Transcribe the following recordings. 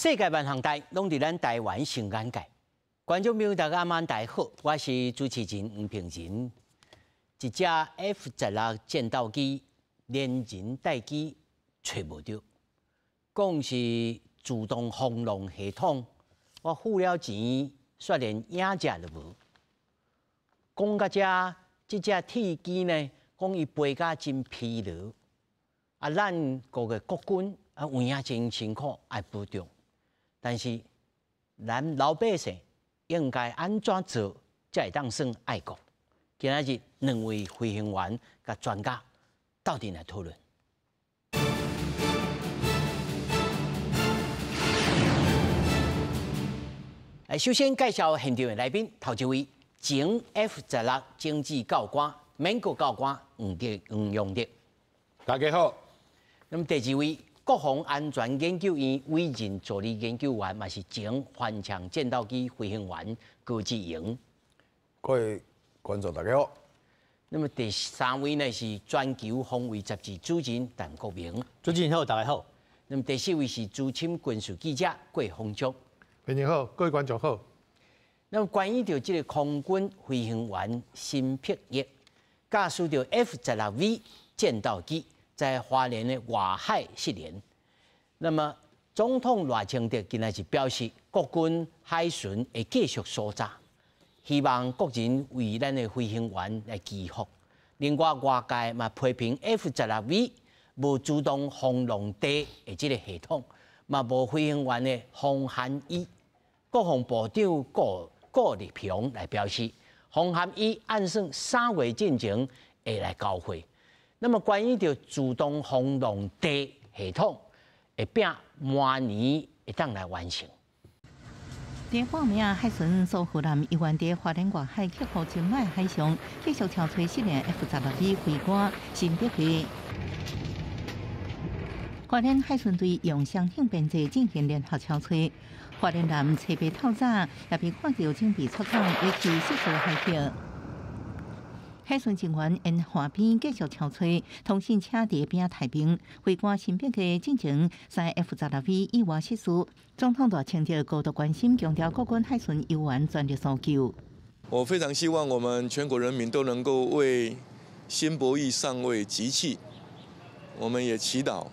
世界萬項代攏佇咱台灣上眼界。觀眾朋友，大家晚大好，我是主持人黃平仁。一隻 F-16戰鬥機連人帶機揣無著，講是自動防狼系統，我付了錢，煞連影隻都無。講到遮，這隻鐵機呢，講伊飛甲真疲勞。啊，咱各個國軍啊，有影真辛苦愛保重。但是，咱老百姓應該按怎做才會當算愛國？今仔日兩位飛行員佮專家鬥陣來討論。來，首先介紹現場的來賓，頭一位前 F-16偵擊教官、美國教官黃德黃陽德，大家好。那麼第二位，國防安全研究院委任助理研究員，嘛是前反搶戰鬥機飛行員高志榮。各位觀眾大家好。那麼第三位呢是全球防衛雜誌主持人陳國銘。主持人好，大家好。那麼第四位是資深軍事記者郭鴻忠。朋友好，各位觀眾好。那麼關於著這個空軍飛行員辛柏益駕駛著 F-16V 戰鬥機在花蓮的外海失聯，那麼總統賴清德今仔日表示，國軍海巡會繼續搜查，希望國人為咱的飛行員來祈福。另外，外界嘛批評 F-16V 無自動防狼地的這個系統，嘛無飛行員的防寒衣。國防部長顧顧立雄來表示，防寒衣按算3月進前會來交貨。那麼關於著自動防狼地系統，會拼明年會當來完成。佇半暝啊，海巡署護艦猶原佇花蓮外海克服清邁海上，繼續搜揣失聯 F-16V 飛官辛柏益。花蓮海巡隊用雙警編制進行聯合搜揣，花蓮艦冊白透早也被看到準備出港，欲去失事海域。海巡人員沿岸邊繼續搜揣，通信車佇邊仔待命。飛官辛柏益進前三 F-16V 意外失事，總統賴清德高度關心，強調國軍海巡猶原全力搜救。我非常希望我們全國人民都能夠為辛柏益上尉集氣，我們也祈禱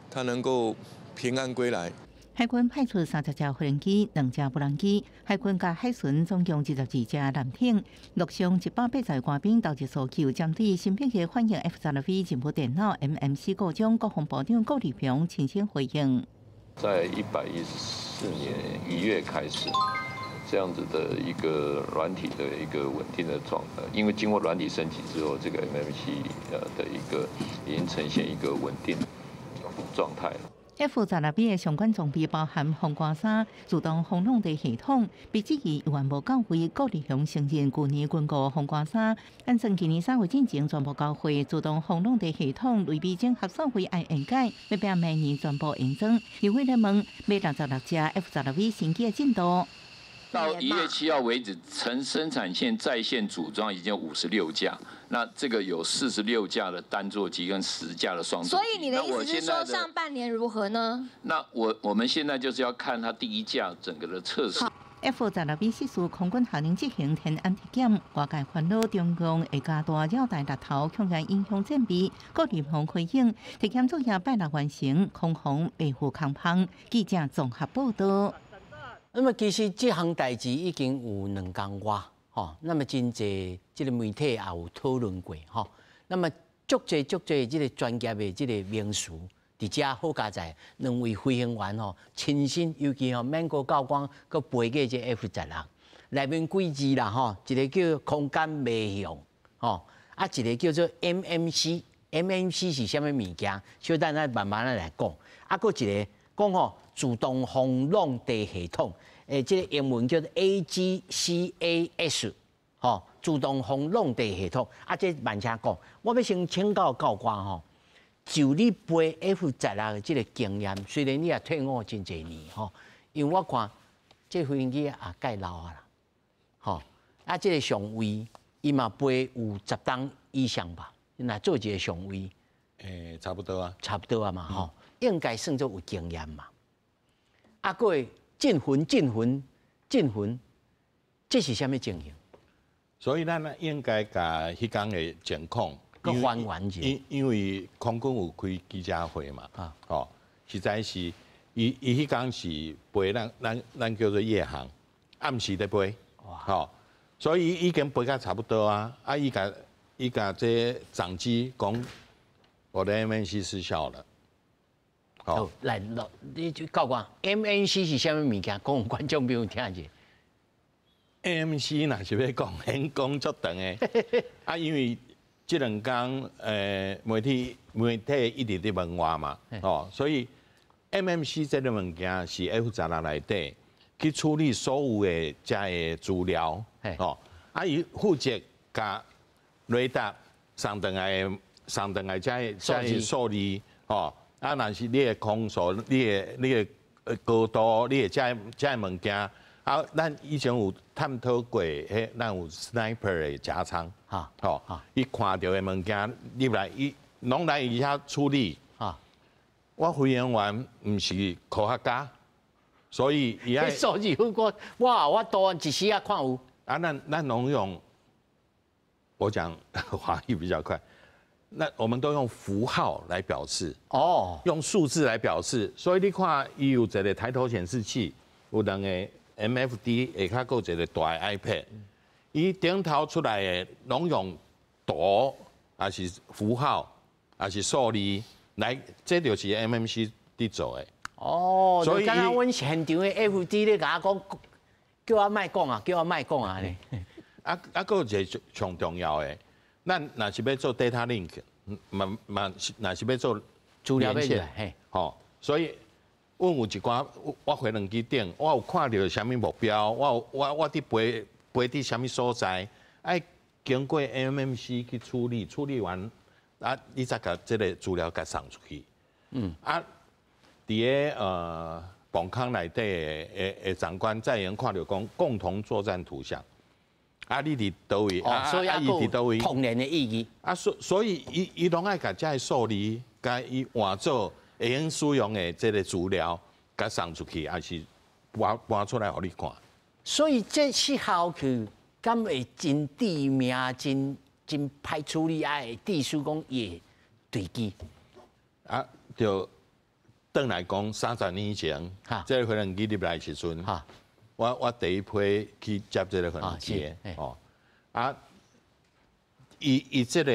他能夠平安歸來。海軍派出30架飛機、2架無人機，海軍佮海巡總共22隻艦艇，陸上180官兵投入搜救。針對辛柏益反映 F-16V 任務電腦 MMC 故障，國防部長顧立雄親身回應。在114年1月開始，這樣子的一個軟體的一個穩定的狀態，因為經過軟體升級之後，這個 MMC 的一個已經呈現一個穩定狀態了。 F-16V 的相關裝備包含防寒衫、自動防狼地系統，被質疑猶原無到位。顧立雄承認，舊年軍購防寒衫，按算今年3月進前全部交貨。自動防狼地系統類比整合數費愛延改，欲拼明年全部安裝。立委咧問，買66架 F-16V 新機的進度。到1月7號為止，成生產線在線組裝已經有56架，那這個有46架的單座機跟10架的雙座機。所以你的意思是說上半年如何呢？那我們現在就是要看它第一架整個的測試。 F-16V 失事，空軍下令執行天安體檢，外界煩惱中共會加大繞台獵頭，恐驚影響戰備。顧立雄回應，體檢作業拜六完成，空防維護空防。記者綜合報道。那麼其實這項代誌已經有2工外，吼，那麼真濟這個媒體也有討論過，吼。那麼足濟足濟這個專業的這個名詞，佇遮好佳哉兩位飛行員吼，親身尤其吼免國教官閣飛過這 F-16，內面幾字啦吼，一個叫空間迷向，吼，啊一個叫做 MMC，MMC 是啥物物件？小等咱慢慢來講。啊，閣一個講吼，自動防狼地系統，這個英文叫做 AGCAS，吼，自動防狼地系統。啊，這慢車講，我欲先請教教官吼，就你飛 F-16的這個經驗，雖然你也退伍真濟年吼，因為我看這飛行機也蓋老啊啦，吼，啊，這個上尉伊嘛飛有10冬以上吧？若做一個上尉，差不多啊，差不多啊嘛，吼，應該算做有經驗嘛。啊，閣會震魂、震魂、震魂，這是啥物情形？所以咱應該共彼工的情況，閣還原者。因為空軍有開記者會嘛，哦，實在是伊伊彼工是飛咱叫做夜航，暗時咧飛，吼，所以已經飛甲差不多啊，啊，伊共這長機講，我的 MMC 失效了。好，來，你就教我 MMC 是啥物物件？講予觀眾朋友聽者。 MMC 若是欲講，免講足長的，啊，因為這兩工媒體一直佇問我嘛，哦，所以 MMC 這個物件是 F-16內底去處理所有的這个資料，哦，啊，伊負責共雷達送轉來送轉來這个這个數字，哦，啊，若是你的空速、你的高度、你的這這个物件。啊，咱以前有探討過，彼咱有 sniper 的夾艙，吼，伊看著的物件入來，伊攏來伊遐處理。我飛行員毋是科學家，所以伊愛數字我哇，我多一時仔看有。啊，咱攏用，我講華語比較快，那我們都用符號來表示，哦，用數字來表示，所以你看，伊有一個抬頭顯示器，有兩個。MFD 下跤閣有一個大的 iPad，伊頂頭出來的攏用圖，抑是符號，抑是數字來，這就是 MMC 佇做的。哦，所以敢若阮現場的 FD 咧共我講，叫我莫講啊，叫我莫講啊呢。啊啊，閣有一個上重要的，咱若是欲做 data link，嘛嘛若是欲做資料連線，吼，所以。阮有一寡，我飛輪機頂，我有看著啥物目標，我有我佇飛飛佇啥物所在，愛經過 MMC 去處理，處理完啊，你才共這個資料共送出去。啊，佇个磅空內底的長官在用看著講共同作戰圖像。啊，你佇佗位？哦，所以啊，伊佇佗位？同連的意義。啊，所以伊攏愛共這个數字，共伊換做會用使用的這個資料，共送出去，抑是搬出來予你看。所以這失效去，敢會真致命、真真歹處理啊？會致使講伊會墜機。啊，就轉來講，30年前，這個飛行機入來時陣，我第一批去接這個飛行機的，哦，啊，伊這個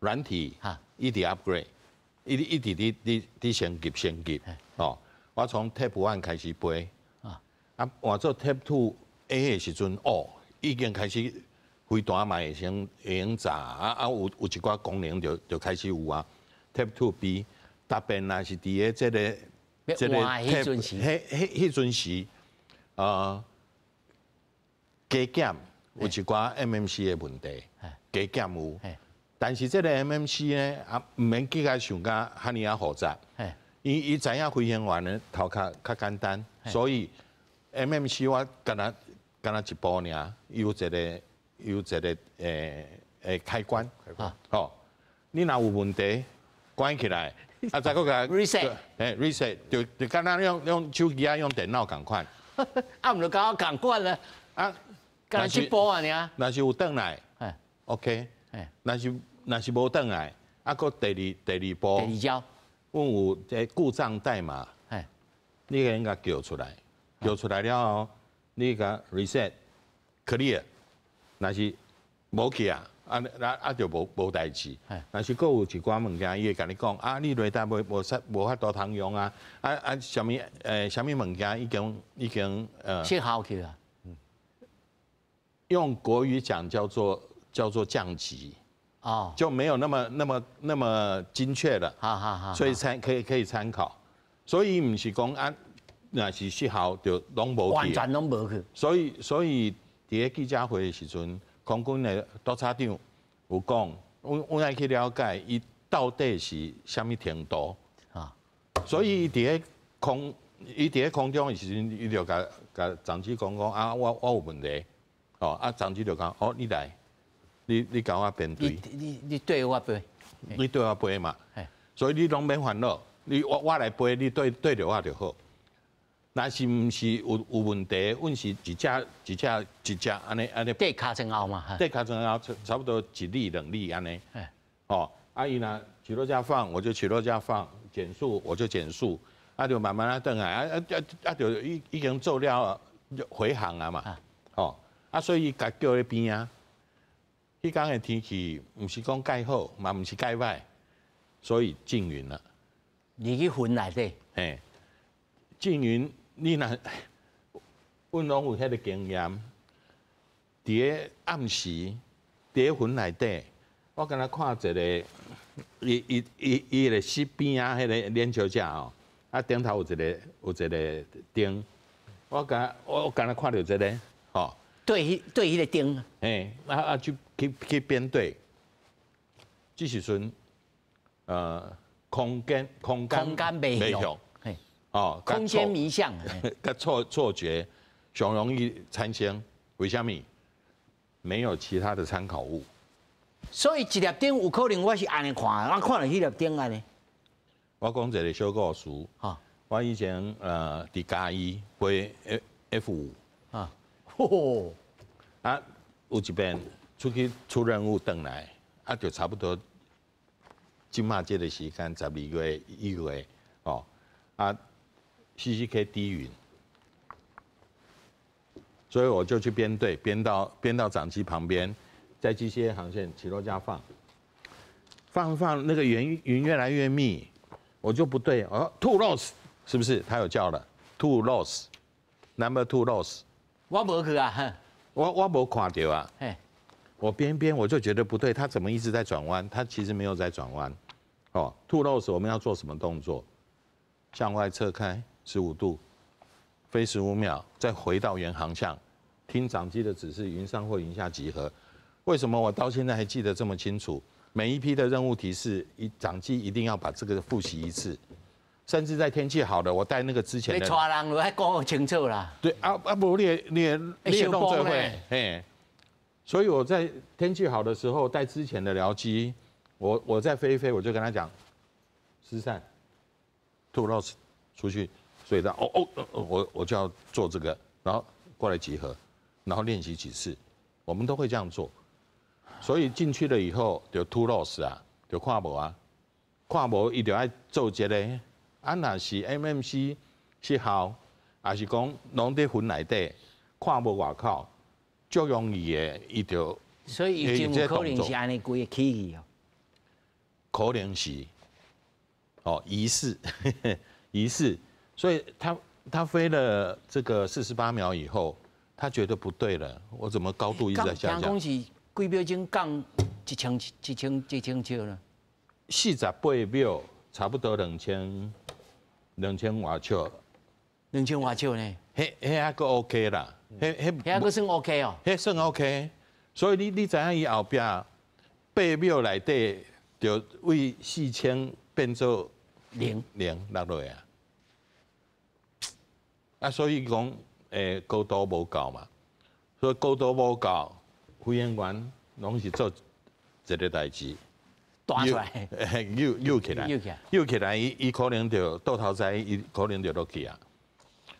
軟體，一直 upgrade，一直佇升級升級，哦，我從 Type 1 開始飛，啊，換做 Type 2A 的時陣，哦，已經開始飛彈嘛會用炸，啊啊有一寡功能就開始有啊。Type 2B，特別若是佇咧這個彼陣時，彼陣時，加減有一寡 MMC 的問題，加減有，但是這個 MMC 呢，啊，毋免記共想甲遐爾仔複雜，伊知影飛行員的頭殼較簡單，所以 MMC 我敢若一步爾，有一個開關，吼，你若有問題，關起來，啊，再閣共 reset，欸，reset 就敢若用手機啊，用電腦仝款，啊，毋就佮我仝款了，啊，敢若一步啊爾，若是有轉來，OK，若是無轉來，啊，閣第二步，第二招，阮有這故障代碼，你應該叫出來，叫出來了後，你共 reset clear，若是無去啊。啊啊啊！就無代誌。若是閣有一寡物件，伊會共你講啊，你雷達無法度通用啊！啊啊，啥物物件已經失效去啊。用國語講叫做降級。哦，就沒有那麼精確了。好好好。所以可以參考。所以毋是講啊，若是失效就攏無去。完全攏無去。所以佇咧記者會的時陣，空軍的督察長有講，阮愛去了解伊到底是啥物程度。啊，所以伊佇咧空中的時陣，伊就共長機講講啊，我有問題。哦，啊，長機就講，哦，你來，你共我編隊。你對我飛。你對我飛嘛。所以你攏免煩惱。你我來飛，你對對著我就好。若是毋是有問題，阮是一隻一隻一隻按呢按呢。綴尻川後嘛。綴尻川後差不多一里兩里按呢。哦，啊伊若起落架放，我就起落架放，減速我就減速，啊就慢慢啊轉來，啊啊啊啊就已經做了回航啊嘛。哦，啊所以伊共叫咧邊啊。彼工的天氣毋是講蓋好，嘛毋是蓋歹，所以進雲了。你去雲內底。嘿，進雲，你若阮攏有彼个經驗，佇咧暗時，佇咧雲內底，我敢若看一个，伊伊伊伊个室邊仔彼个練習者吼，啊頂頭有一个燈，我敢若看著這个，吼。對，對，彼個燈。嘿，啊啊去去編隊，這時陣，空間空間迷向，哦，空間迷向，佮錯覺，上容易產生。為啥物？沒有其他的參考物。所以一粒燈有可能我是按呢看，我看著彼粒燈按呢。我講一個小故事。我以前佇嘉義飛 F5。啊，吼。啊，有一遍出去出任務轉來，啊，就差不多這馬這個時間，12月1月，哦，啊，CCK 低雲，所以我就去編隊，編到長機旁邊，在機械航線起落架放，放放那個雲越來越密，我就不對，哦，two loss 是不是？他有叫了，two loss，number two loss，我無去啊。我無看著啊，我邊邊我就覺得不對，他怎麼一直在轉彎？他其實沒有在轉彎。哦，two loss 我們要做什麼動作？向外側開15度，飛15秒，再回到原航向，聽長機的指示，雲上或雲下集合。為什麼我到現在還記得這麼清楚？每一批的任務提示，一長機一定要把這個複習一次，甚至在天氣好的，我帶那個之前的。你帶人就愛講清楚啦。對啊啊，無你動作會，嘿。所以我在天氣好的時候帶之前的僚機，我再飛一飛，我就跟他講，失散，two loss 出去，所以他哦哦，我就要做這個，然後過來集合，然後練習幾次，我們都會這樣做。所以進去了以後就 two loss 啊，就看無啊，看無伊就愛做這個，啊若是 MMC 失效，抑是講攏佇雲內底看無外口，足容易的，伊就所以伊真有可能是按呢規个起去哦，可能是，哦疑似疑似，所以他飛了這個48秒以後，他覺得不對了，我怎麼高度一直在下降？聽講是幾秒鐘降1000尺呢？48秒，差不多兩千外尺。 2000外尺呢？彼彼還閣 OK 啦，彼彼彼閣算 OK 哦。彼算 OK，所以你知影伊後壁8秒內底就為4000變做零零落落啊。啊，所以講高度無夠嘛，所以高度無夠，飛行員攏是做一個代誌，彈出來，扭扭起來，扭起來，扭起來，伊可能就倒頭栽，伊可能就落去啊。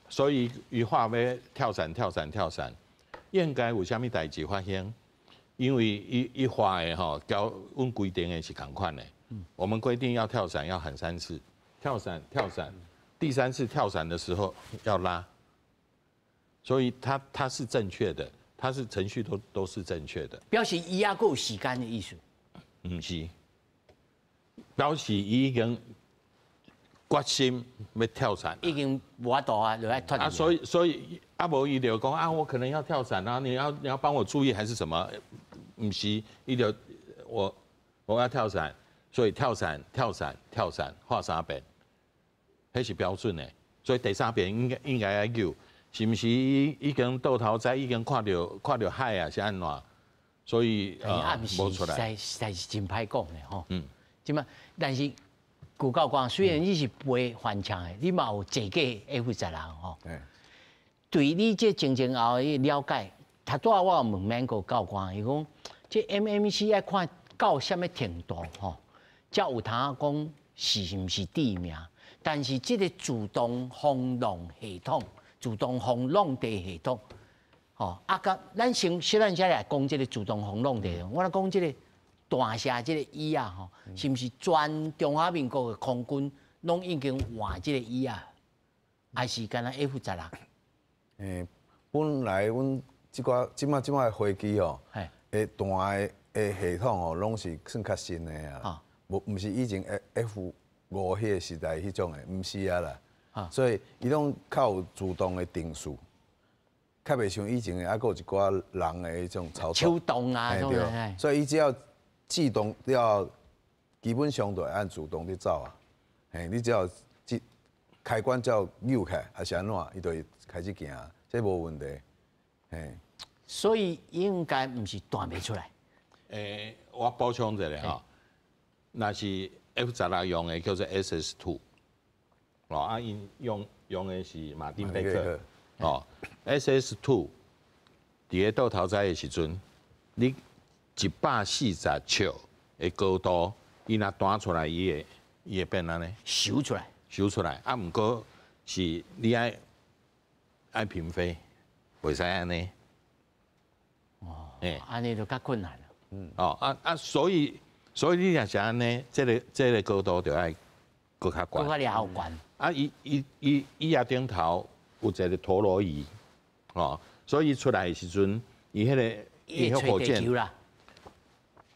所以伊話欲跳傘、跳傘、跳傘，應該有啥物代誌發生？因為伊畫的吼，佮阮規定的是仝款的。我們規定要跳傘要喊三次，跳傘跳傘，第三次跳傘的時候要拉，所以它是正確的，它是程序都是正確的。表示伊猶閣有時間的意思。毋是，表示伊已經決心欲跳傘，已經無法度啊，就愛脫。啊，所以啊，無伊就講啊，我可能要跳傘啊，你要幫我注意還是什麼？毋是，伊就我要跳傘，所以跳傘跳傘跳傘畫三遍，彼是標準的。所以第三遍應該愛救，是毋是？已經倒頭栽，已經看著海啊，是按怎？所以無出來，實在是真歹講的吼。嗯，這馬但是顧教官，雖然你是飛翻牆的，你嘛有坐過 F-16吼。對你這前前後後了解，頭拄仔我有問免個教官，伊講這 MMC 愛看到啥物程度吼，才有通講是毋是致命。但是這個自動防浪系統、自動防浪地系統，吼啊，佮咱先小咱先來講這個自動防浪地，我來講這個彈射這個椅仔吼，是毋是全中華民國的空軍攏已經換這個椅仔，還是干焦 F-16？本來阮這寡這擺的飛機吼，會彈的系統吼，攏是算較新的啊，無毋是以前 F-5彼個時代彼種的，毋是啊啦。所以伊攏較有自動的定數，較袂像以前的，猶閣有一寡人的彼種操作。手動啊，對。所以伊只要自動了，基本上就會按自動佇走啊。嘿，你只要這開關只要扭起來，還是按怎，伊就會開始行，這無問題。嘿，所以應該毋是彈袂出來。我補充一下吼，若是 F-16用的叫做 SS-2，哦，啊，𪜶用的是馬丁貝克，哦，SS-2佇咧倒頭栽的時陣，你140尺的高度，伊若彈出來，伊會變按呢？收出來，收出來。啊，毋過是你愛平飛，袂使按呢。哦，按呢就較困難啦。哦，啊啊，所以你若是按呢，這個高度就愛閣較懸。閣較了懸。啊，伊椅仔頂頭有一個陀螺儀，哦，所以出來的時陣，伊彼個伊彼火箭，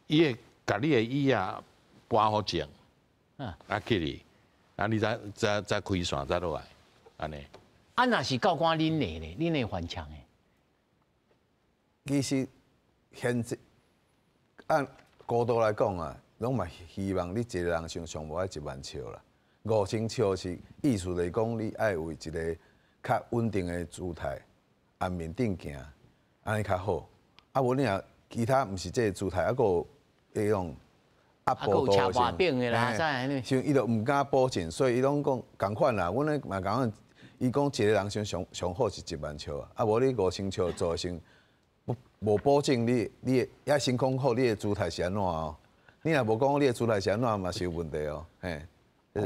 伊會共你的椅仔撥予正，啊起去，啊你再開線再落來，按呢。啊，若是教官恁的咧，恁會翻牆的？其實現在按高度來講啊，攏嘛希望你一個人上上無愛1萬尺啦。5000尺是意思來講，你愛有一個較穩定的姿態，按面頂行，按呢較好。啊，無你若其他毋是這個姿態，猶閣有彼種壓步度的，像伊就毋敢保證，所以伊攏講仝款啦。阮咧嘛仝款，伊講一個人上上上好是1萬尺啊，啊無你5000尺做先無保證你愛先講好你的姿態是按怎哦。你若無講你的姿態是按怎嘛是有問題哦，嘿。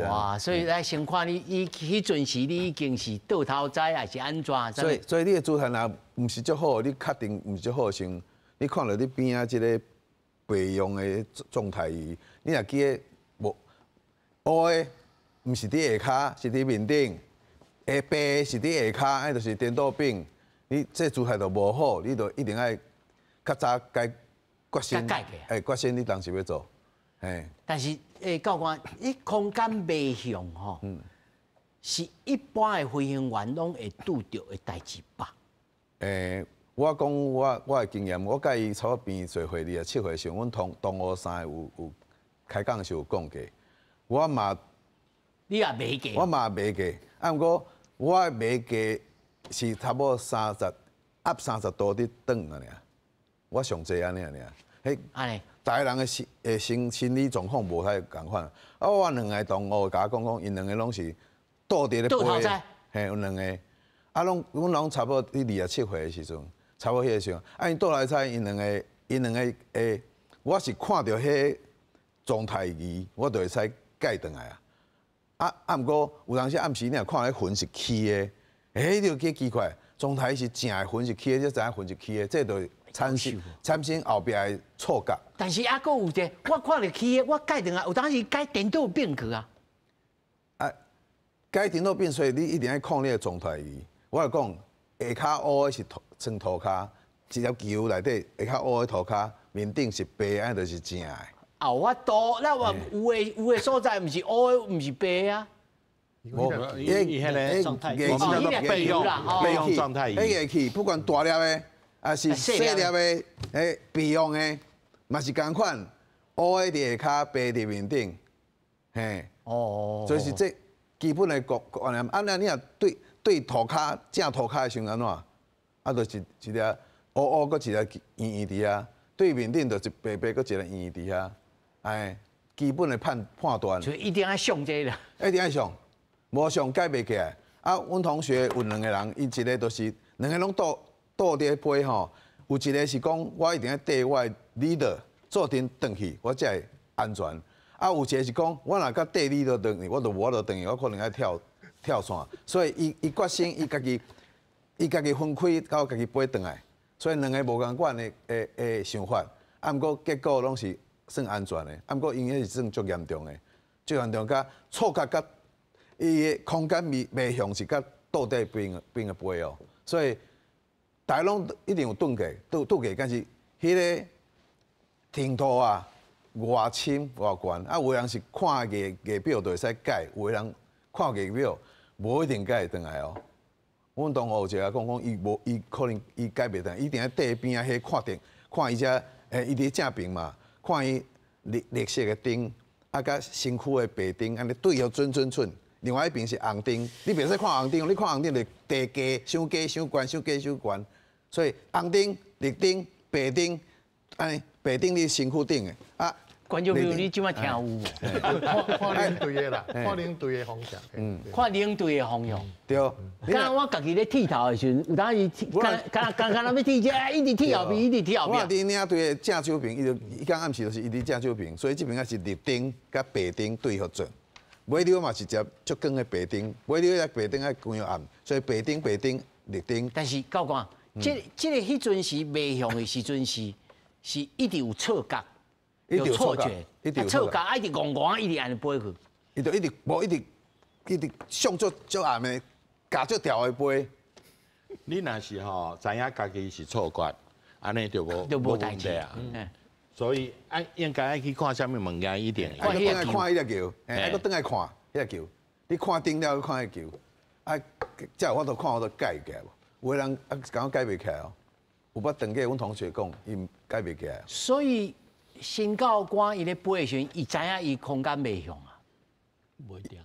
哇，所以來先看你，伊彼陣時你已經是倒頭栽還是按怎？所以你的姿態若毋是足好，你確定毋是足好時，你看著你邊仔這個備用的狀態儀，你若記得無烏的，毋是佇下跤，是佇面頂；下白的是佇下跤，彼就是顛倒柄。你這姿態就無好，你就一定愛較早改決心，決心你當時欲做。嘿。但是，教官，你空間迷向吼，是一般的飛行員攏會拄著的代誌吧？我講我的經驗，我佮伊差不多邊做伙27歲時，阮同學三个有開講時有講過，我嘛，你也袂記？我嘛袂記，啊，毋過我袂記是差不多30壓30度佇轉爾，我上濟按呢爾，彼，逐个人的心理狀況無太仝款。啊，我兩个同學共我講講，𪜶兩个攏是倒佇咧飛，嘿，有兩个，啊，阮攏差不多佇27歲的時陣，差不多彼个時陣，啊，𪜶倒來猜，𪜶兩个我是看著彼狀態儀，我就會使改轉來啊。啊啊，毋過有當時暗時你若看彼雲是起的，欸，你就覺奇怪，狀態是正的，雲是起的，你知影雲是起的，這就產生後壁的錯覺。但是猶閣有一個，我看著起的，我改轉來，有當時改顛倒變去啊。啊，改顛倒變，所以你一定愛控你的狀態儀。我來講，下跤烏的是穿塗跤，一粒球內底下跤烏的塗跤，面頂是白，按就是正的。啊，我多，那我有的所在毋是烏的，毋是白啊。無，伊彼个狀態，我們叫做備用狀態儀。彼個去，不管大粒的，還是細粒的，備用的，嘛是仝款，烏的佇下跤，白佇面頂，嘿。哦。所以是這基本的觀念。啊，那你若對塗跤正塗跤的時陣按怎？啊，就是一粒烏烏，閣一粒圓圓佇遐，對面頂就是白白，閣一个圓圓佇遐。哎，基本的判斷。所以一定愛上這個啦。一定愛上，無上改袂起來。啊，阮同學有兩個人，伊一個就是兩个攏倒佇咧飛吼，有一個是講我一定愛綴我的 leader 做陣轉去，我才會安全。啊，有一个是讲，我若佮綴你都轉去，我就無法度轉去，我可能愛跳跳傘。所以伊伊決心，伊家己分開，佮家己飛轉來。所以兩个無仝款的的的想法，啊，毋過結果攏是算安全的。啊，毋過因彼是算足嚴重的，足嚴重佮錯覺佮伊的空間迷迷向是佮倒底邊邊個飛哦。所以大家攏一定有頓過，頓頓過，但是彼个程度啊，偌深偌懸，啊，有的人是看月月表就會使改，有的人看月表無一定改會轉來哦。阮同學有一个講講，伊無伊可能伊改袂轉，伊一定愛綴邊仔彼看電，看伊遮伊佇正爿嘛，看伊綠綠色的燈，啊，佮身軀的白燈，按呢對予準準準。另外一邊是紅燈，你袂使看紅燈，你看紅燈就低低，傷低傷懸，傷低傷懸。所以紅燈、綠燈、白燈，按呢白燈佇身軀頂的啊。觀眾朋友，你這擺聽有無？看看領隊的啦，看領隊的方向。看領隊的方向。對。敢若我家己咧剃頭的時陣，有當時敢敢敢敢若欲剃這，一直剃後邊，一直剃後邊。我佇領隊的正手邊，伊就伊工暗時就是伊佇正手邊，所以這邊仔是綠燈佮白燈對予準。尾溜嘛是接足光的白燈，尾溜遐白燈愛規暗，所以白燈白燈綠燈。但是教官，這個彼陣時迷向的時陣是是一直有錯覺。有錯覺，錯覺啊，一直戇戇，一直按呢飛去。伊就一直無一直一直向足足暗的，共足牢的飛。你若是吼知影家己是錯覺，按呢就無就無代誌啊。所以愛應該愛去看啥物物件一定。愛閣轉來看彼个球，愛閣轉來看彼个球。你看頂了閣看彼个球，啊，才有法度看，我都改起來無？有的人啊，感覺改袂起來哦。有捌轉過阮同學講，伊改袂起來。所以。新教官伊咧飛的時陣，伊知影伊空間袂向啊？無一定，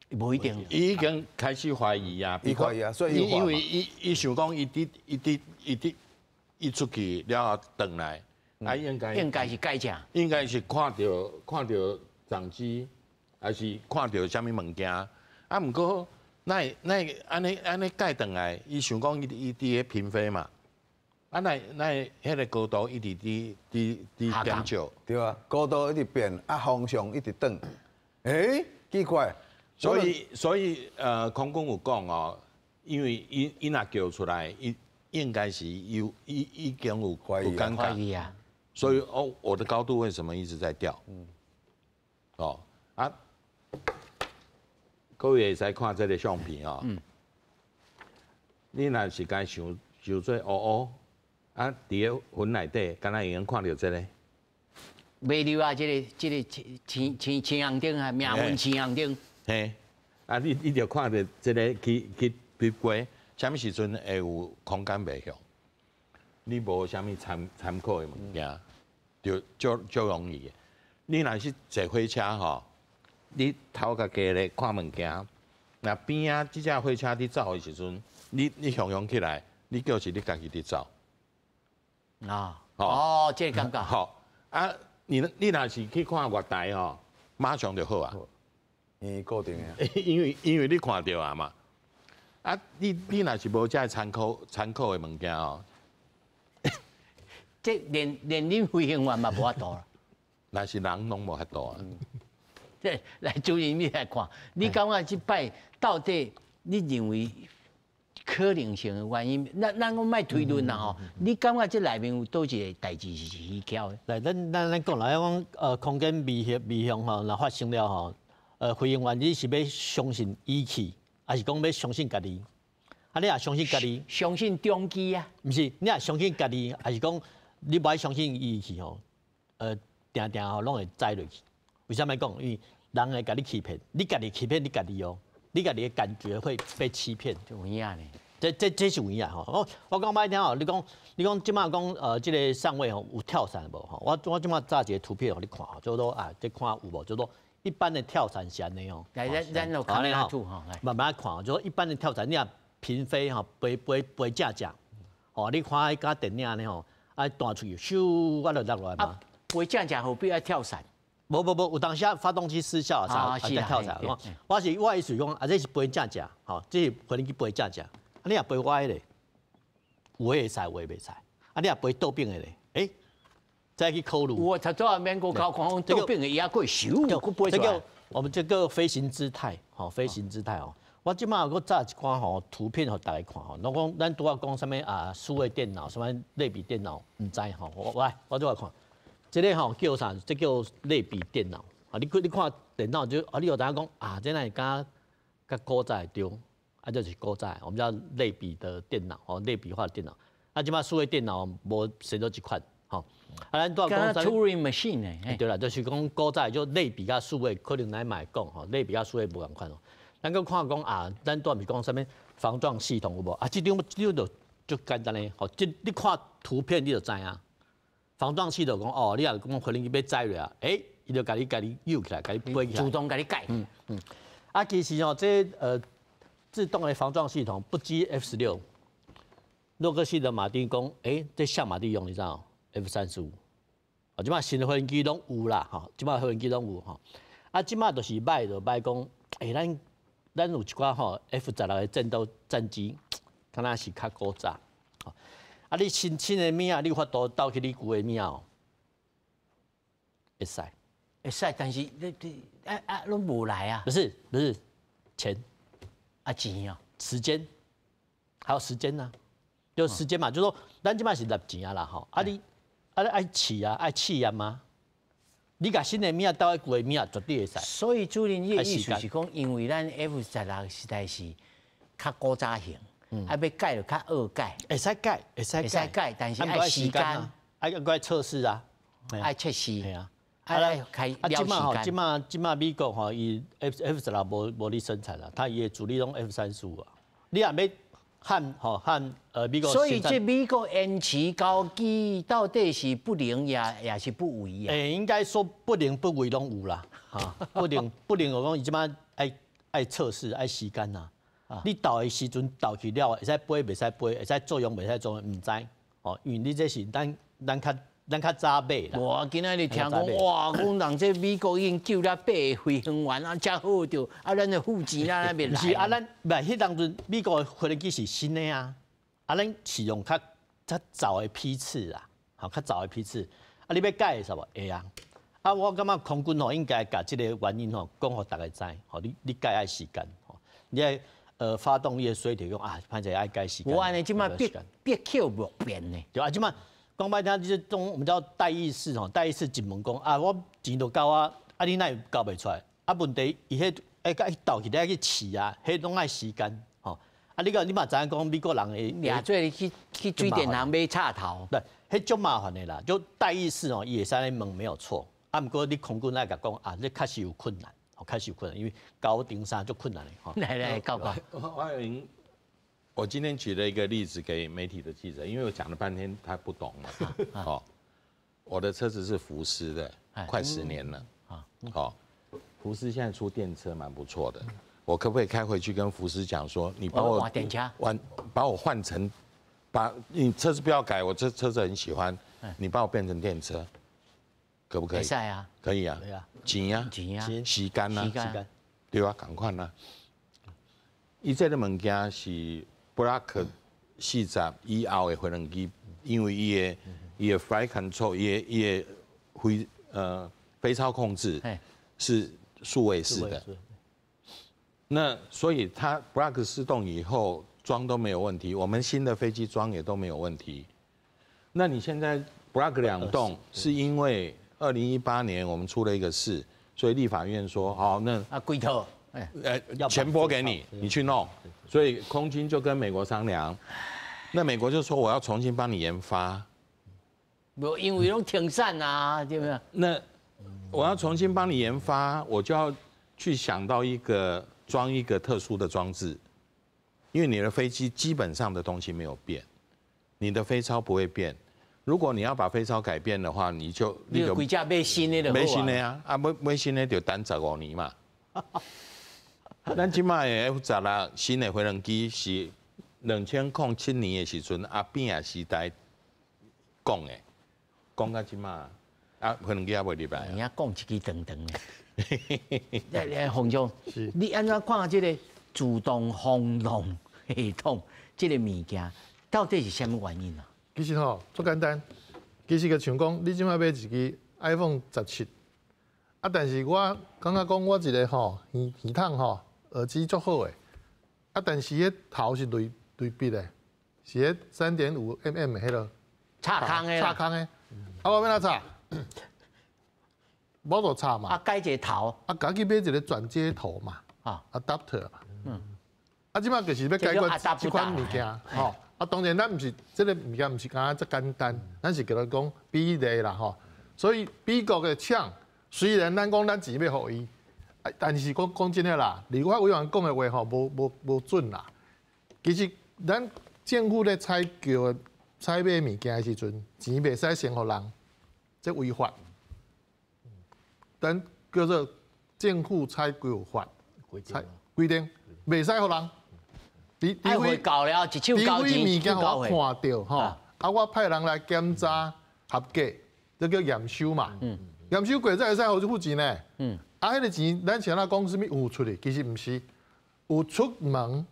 無一定。伊已經開始懷疑啊，伊懷疑啊，所以因為伊伊想講，伊佇伊佇伊佇伊出去了後轉來，啊應該應該是改正，應該是看著看著撞機，還是看著啥物物件？啊，毋過哪會哪會按呢按呢改轉來？伊想講伊伊佇咧平飛嘛。啊，那那彼个高度一直佇佇佇減少，對啊，高度一直變，啊方向一直轉，欸，奇怪，所以所以空軍有講哦，因為伊伊若叫出來，伊應該是有伊已經有有感覺啊，所以哦，我的高度為什麼一直在掉？哦啊，各位會使看這个相片哦，你若是共想想做烏烏。啊！佇个雲內底，敢若會用看著這个。袂溜啊！這个這个青青青紅燈啊，命運青紅燈。嘿，啊！你你就看著這个去去飛過，啥物時陣會有空間袂向？你無啥物參參考的物件，就足足容易的。你若是坐火車吼，你頭較低咧看物件，若邊仔這隻火車佇走的時陣，你你雄雄起來，你叫是你家己佇走。啊，哦，這个感覺。好啊，你你若是去看月台吼，馬上就好啊。伊固定的。因為因為你看著啊嘛。啊，你你若是無這个參考參考的物件哦，這連連恁飛行員嘛無法度啦。若是人攏無法度啊。這來主任你來看，你感覺這擺到底你認為可能性的原因，咱咱講莫推論啦吼。你感覺這內面有佗一个代誌是蹊蹺的？來，咱咱咱講啦，講空間迷向迷向吼，若發生了吼，飛行員你是欲相信儀器，還是講欲相信家己？啊，你若相信家己，相信中機啊？毋是，你若相信家己，還是講你無愛相信儀器吼？定定吼攏會栽落去。為啥物講？因為人會共你欺騙，你家己欺騙你家己哦，你家己的感覺會被欺騙。有影呢？這這這是有影吼。我我講歹聽吼，你講你講這擺講這个上尉吼有跳傘無吼？我我這擺紮一个圖片予你看吼，叫做啊，這看有無？叫做一般的跳傘是按呢哦。來，咱咱就看下圖吼，慢慢看，就說一般的跳傘，你若平飛吼，飛飛飛正正，吼，你看彼佮電影按呢吼，啊彈出去，咻，啊就落來嘛。飛正正何必愛跳傘？無無無，有當時發動機失效啊，才跳傘。我我是我意思講，啊，這是飛正正，吼，這是飛機飛正正。啊，你若飛歪咧，有的會使，有的袂使。啊，你若飛倒邊的咧，欸，再去考虑。有啊，頭拄仔免閣考看講倒轉的伊猶閣會咻，閣飛出來。我們這個飛行姿態，吼，飛行姿態哦。我這馬閣載一寡吼圖片予大家看吼。攏講咱拄仔講啥物啊？數位電腦，啥物類比電腦，毋知吼。我來，我這來看，這個吼叫啥？這叫類比電腦。啊，你看電腦就啊，你有知影講啊？這若會敢較古早的對，啊，就是古早，我們叫類比的電腦，哦，類比化的電腦。啊，這馬數位電腦無生做這款，吼。啊，咱拄仔講 Turing machine 呢？對啦，就是講古早就類比佮數位，可能來嘛會講吼，類比佮數位無仝款哦。咱閣看講啊，咱拄仔毋是講啥物防撞系統有無？啊，這張這張就足簡單的，吼，這你看圖片你就知影。防撞系統講哦，你若講飛行機欲載落啊，欸，伊就共你扭起來，共你飛起來。主動共你改。啊，其實哦，這自動的防撞系統不止 F-16，洛克希德馬丁講，欸，這啥嘛佇用，你知無？F-35，啊，這馬新的飛行機攏有啦，吼，這馬飛行機攏有吼。啊，這馬就是䆀就䆀講，欸，咱有一寡吼 F-16的戰鬥戰機，敢若是較古早。啊，你新新的物仔，你有法度鬥去你舊的物仔哦？會使，會使，但是你啊攏無來啊？不是不是，錢啊錢啊，時間，還有時間呢，就時間嘛，就說咱這馬是納錢啊啦吼，啊你啊你愛試啊，愛試驗嗎？你共新的物仔鬥去舊的物仔，絕對會使。所以主任，你的意思是講，因為咱 F-16實在是較古早型。啊，欲改就較惡改，會使改，會使改，改，但是愛時間，愛愛測試啊，愛測試，係啊，愛開啊，這馬吼，這馬美國吼，伊 F-16無咧生產啦，它伊的主力攏 F-35啊。你若欲和吼和美國，所以這美國延遲交機到底是不靈也是不為啊？欸，應該說不靈不為攏有啦，哈，不靈不靈，我講伊這馬愛測試愛時間啦。你鬥的時陣鬥去了，會使飛袂使飛，會使作用袂使作用，毋知哦，因為你這是咱較早買啦。無啊，今仔日聽講哇，講人這美國已經救了八個飛行員啊，遮好著，啊，咱的付錢啊，那袂來。毋是啊，咱毋彼當陣美國的飛機是新的啊，啊，咱是用較早的批次啊，吼，較早的批次，啊，你欲改會使無？會啊。啊，我感覺空軍吼應該共這個原因吼講予大家知，吼，你改愛時間，吼，你愛。發動你的水提講啊，歹勢愛改時間。無按呢，這馬必克莫變呢。對啊，這馬講歹聽，這種我們叫代議士吼，代議士一問講啊，我錢都交啊，啊你哪會交袂出來？啊問題伊彼愛共伊鬥起來去試啊，彼攏愛時間吼。啊你個你嘛知影講美國人的，掠做去水電行買插頭。對，彼足麻煩的啦，就代議士吼，伊會使按呢問沒有錯。啊，毋過你空軍愛共講啊，這確實有困難。開始有困難，因為高頂山就困難了。來來，教官，我今天舉了一個例子給媒體的記者，因為我講了半天他不懂嘛。好，我的車子是福斯的，快10年了。好，福斯現在出電車蠻不錯的，我可不可以開回去跟福斯講說，你幫我換電車，把我換成，把你車子不要改，我這車子很喜歡，你幫我變成電車。可不可以？可以啊，可以啊，錢啊，錢啊，時間啊，對啊，仝款啊。伊這个物件是 Block 40以後的飛行機，因為伊的 flight control，伊的飛操控制是數位式的。那所以它 Block 四動以後裝都沒有問題，我們新的飛機裝也都沒有問題。那你現在 Block 2動是因為2018年我們出了一個事，所以立法院說好，那啊，歸套，錢撥給你，你去弄。所以空軍就跟美國商量，那美國就說我要重新幫你研發。無，因為攏停產啊，對不對？那我要重新幫你研發，我就要去想到一個裝一個特殊的裝置，因為你的飛機基本上的東西沒有變，你的飛操不會變。如果你要把飛操改變的話，你就你就規隻買新的就買新的啊，啊買新的就等15年嘛。咱這馬的 F-16新的飛行機是2007年的時陣阿扁仔時代講的，講到這馬啊飛行機猶未入來。你講一支長長的。來來，洪總，你按怎看這個自動防撞系統這個物件，到底是啥物原因啊？其實吼，足簡單。其實就像講，你這擺買一支 iPhone 17，啊，但是我感覺講我一個吼耳耳筒吼耳機足好的，啊，但是彼頭是類類筆的，是彼3.5 mm 的彼個插空的，插空的，啊，我欲按怎插？無就插嘛。啊，改一個頭，啊，家己買一個轉接頭嘛，啊，adapter 嘛。啊，這擺就是欲解決這款物件，吼。啊，當然咱毋是這个物件，毋是敢若遮簡單，咱是叫做講比例啦，吼。所以美國的廠雖然咱講咱錢欲予伊，但是講講真的啦，立法委員講的話吼，無準啦。其實咱政府咧採購採買物件的時陣，錢袂使先予人，這違法。咱叫做政府採購法規定，袂使予人。除非交了，一手交錢，除非物件予我看著吼，啊，我派人來檢查合格，這叫驗收嘛。驗收過才會使予你付錢呢。啊，彼個錢咱是按怎講啥物有出去，其實毋是，有出門，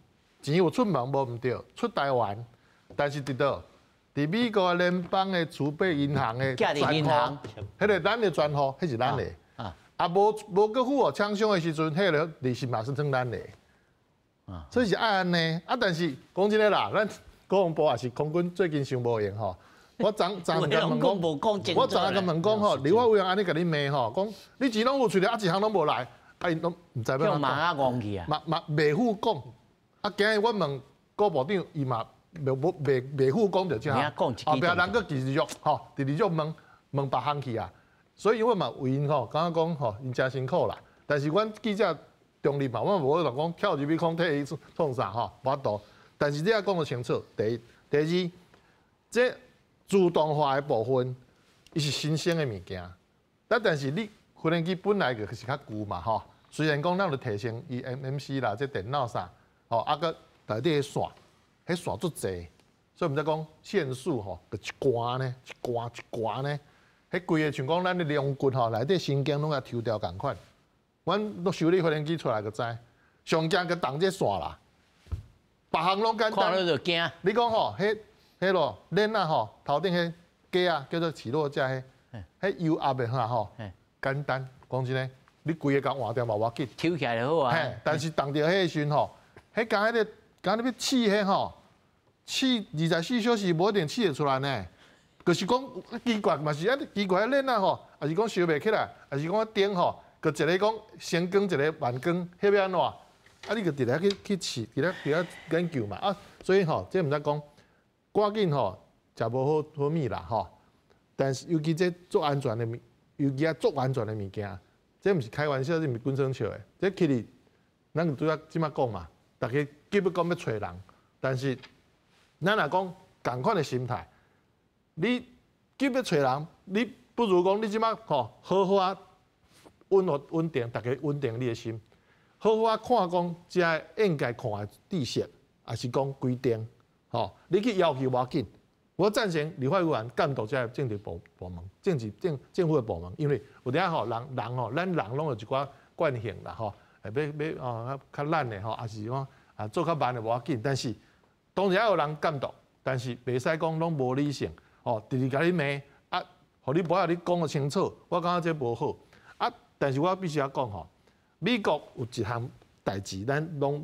錢有出門無毋對，出台灣，但是佇佗？佇美國聯邦的儲備銀行的專戶，彼個咱的專戶，彼是咱的。啊，無無閣付予廠商的時陣，彼個利息嘛是算咱的。所以是愛按呢。啊，但是講真的啦，咱國防部也是空軍最近傷無閒吼。我昨昨共問講，我昨共問講吼，立法委員按呢共你罵吼，講你錢攏有出來，啊一項攏無來，啊𪜶攏毋知欲按怎講。嘛嘛袂赴講。啊，今日我問郭部長，伊嘛袂袂袂赴講就這項。後壁人閣繼續吼，直直續問問別項去啊。所以我嘛為𪜶吼，感覺講吼，𪜶誠辛苦啦。但是阮記者中立嘛，我無可能講跳入去講替伊創啥吼，無法度。但是你愛講得清楚，第一、第二，這自動化的部分，伊是新鮮的物件。但是你無人機本來就是較舊嘛吼，雖然講咱有提升伊 MMC 啦，這電腦啥，吼啊閣內底線，彼線足濟，所以毋才講線束吼，就一寡呢，一寡一寡呢。彼規个像講咱的龍骨吼，內底神經攏共抽掉仝款。阮攏修理無人機出來就知，上驚閣動這線啦，別項攏簡單。看了就驚。你講吼，彼彼囉鏈仔吼，頭頂彼架仔叫做起落架，彼彼油壓的吼，簡單講真的，你規个共換掉嘛無要緊。抽起來就好啊。嘿，但是動著彼个時陣吼，彼共彼个共你欲試彼吼，試24小時無一定試會出來呢。就是講奇怪嘛是啊，奇怪鏈仔吼，抑是講燒袂起來，抑是講燈吼，閣一个講星光一个慢光，彼欲按怎？啊，你就佇咧去去試，佇咧佇咧研究嘛。啊，所以吼，這毋知講，趕緊吼，食無好好物啦吼。但是尤其這足安全的物，尤其啊足安全的物件，這毋是開玩笑，這毋是滾耍笑的。這其實咱就拄才這擺講嘛，逐家急欲講欲揣人，但是咱若講仝款的心態，你急欲揣人，你不如講你這擺吼好好啊穩穩定，逐家穩定你的心，好好啊看講這應該看的知識，抑是講規定，吼，你去要求無要緊。我贊成立法委員監督這个政治部部門、政治政政府的部門，因為有當吼人人吼，咱人攏有一寡慣性啦吼，欲欲哦較懶的吼，抑是講啊做較慢的無要緊，但是當然愛有人監督，但是袂使講攏無理性，吼，直直共你罵啊，予你無愛你講得清楚，我感覺這無好啊。但是我必須要講吼，美國有一項代誌，咱攏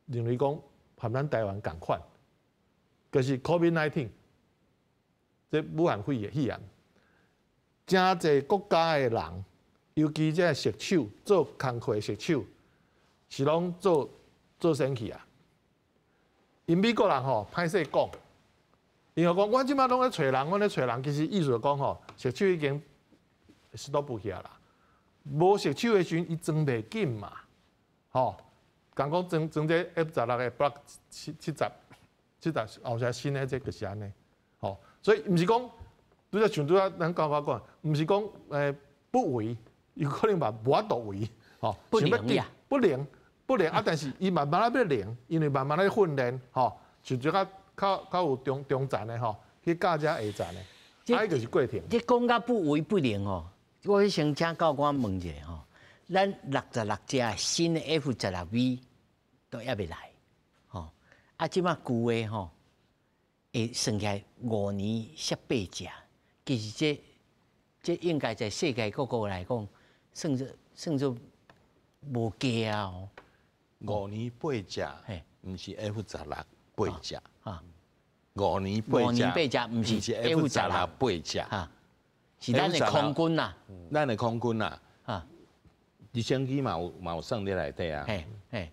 認為講和咱台灣仝款，就是 COVID-19。這武漢肺炎，肺炎，誠濟國家的人，尤其這熟手做工課的熟手，是攏做做先去啊。𪜶美國人吼歹勢講，𪜶就講，阮這擺攏咧揣人，阮咧揣人，其實意思就講吼，熟手已經 stop 起來啦。無熟手的時陣，伊裝袂緊嘛，吼。講講裝裝這 F 十六的 Block 七七十七十後壁新的這就是按呢，吼。所以毋是講，拄才像拄才咱講法講，毋是講不為，有可能嘛無法度為，吼，不靈呀，不靈不靈啊！但是伊慢慢仔欲靈，因為慢慢咧訓練，吼，就較較較有中中層的吼，去教遮下層的，啊，彼就是過程。這講甲不為不靈哦，我先請教官問一下吼，咱66架新的 F 十六 V 都猶未來，吼，啊，這擺舊的吼。會算起來5年摔八架，其實這應該在世界各國來講，算做無價啊！5年8隻，毋是 F 16八隻。五年八隻，5年8隻，毋是 F 十六八隻。是咱的空軍啊，咱的空軍啊。直升機嘛有算佇內底啊。嘿，嘿。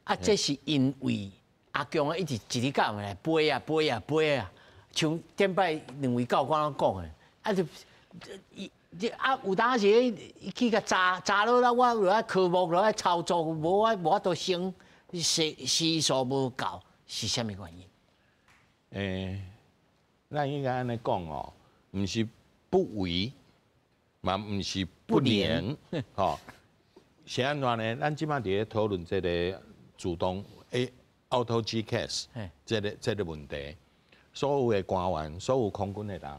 啊，這是因為阿強啊，一直一日到晚來飛啊飛啊飛啊，像頂擺兩位教官講的，啊就伊啊有當時去共砸砸落來，我落來科目落來操作，無法度升，時數無夠，是啥物原因？咱應該按呢講哦，毋是不為，嘛毋是不能，吼。是按怎呢？咱這擺佇咧討論這个自動 Auto GCAS 這个問題，所有的官員、所有空軍的人，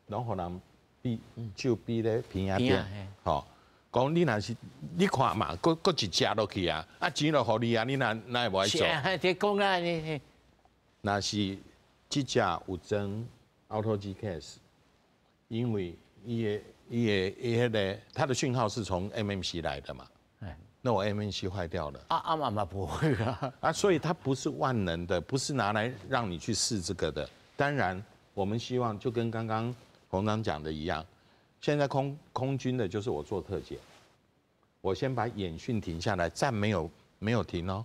攏予人比手比咧鼻仔頂，吼，講你若是你看嘛，閣一隻落去啊，啊錢就予你啊，你哪會無愛做？你講啊，你若是這隻有裝 Auto GCAS，因為伊的彼个，它的訊號是從 MMC 來的嘛。那我 MMC 壞掉了。啊啊嘛嘛不會啊。啊，所以它不是萬能的，不是拿來讓你去試這個的。當然，我們希望就跟剛剛洪長講的一樣，現在空軍的就是我做特檢，我先把演訓停下來，戰沒有停哦，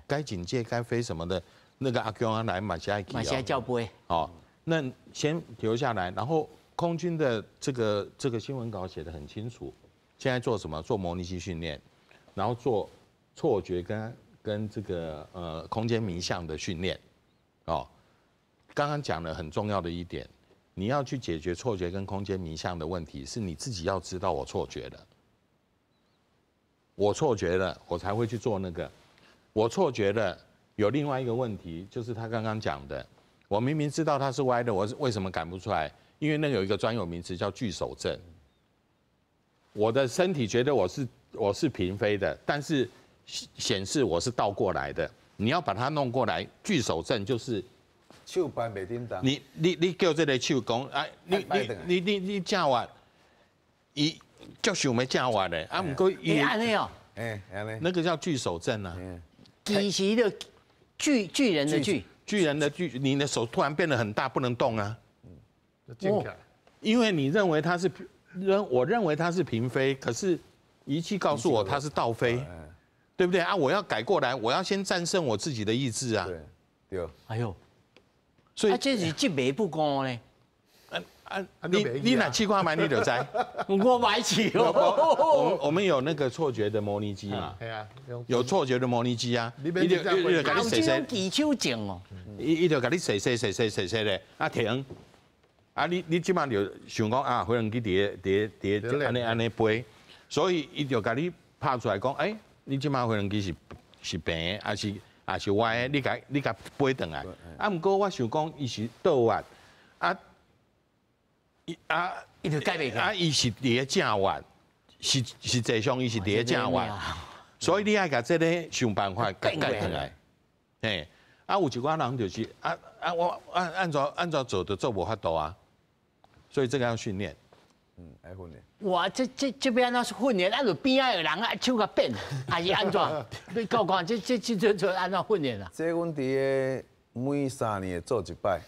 該警戒該飛什麼的，那個阿強啊來嘛是愛去嘛是愛照飛。哦，那先留下來，然後空軍的這個新聞稿寫得很清楚，現在做什麼？做模擬機訓練。然後做錯覺跟這個空間迷向的訓練，哦，剛剛講了很重要的一點，你要去解決錯覺跟空間迷向的問題，是你自己要知道我錯覺了，我錯覺了，我才會去做那個，我錯覺了，有另外一個問題，就是他剛剛講的，我明明知道它是歪的，我是為什麼趕不出來？因為那個有一個專有名詞叫拒手症，我的身體覺得我是平飛的，但是顯示我是倒過來的。你要把它弄過來，拒手症就是手扳袂振動。你叫這个手講，哎，你正歪，伊足想欲正歪的，啊，毋過伊按呢哦，欸，按呢，那個叫拒手症啊。其實就巨人的巨，巨人的巨，你的手突然變得很大，不能動啊。嗯，因為你認為它是我認為它是平飛，可是儀器告訴我它是倒飛，對不對啊？我要改過來，我要先戰勝我自己的意志啊。對，對。哎呦，所以這是執迷不悟呢。啊，你若試看覓，你就知。我買試哦。我們有那個錯覺的模擬機嘛？對啊，有錯覺的模擬機啊。伊就共你踅踅技巧症哦。伊就共你踅踅踅踅踅踅咧，啊停。啊你這擺就想講啊，飛行機佇咧按呢按呢飛，所以伊就共你拍出來講，欸，你這擺飛行機是平的，抑是歪的，你共飛轉來。啊，毋過我想講，伊是倒彎，啊，啊，伊就改袂啊，伊是佇咧正彎，實際上伊是佇咧正彎，所以你愛共這个想辦法改轉來，嘿，啊，有一寡人就是啊啊，我按怎做都做無法度啊。所以這個要訓練，嗯，愛訓練。哇，這欲按怎訓練？啊，就邊仔有人啊，手共變，還是按怎？你講看，這按怎訓練啊？這阮佇咧每3年會做一擺，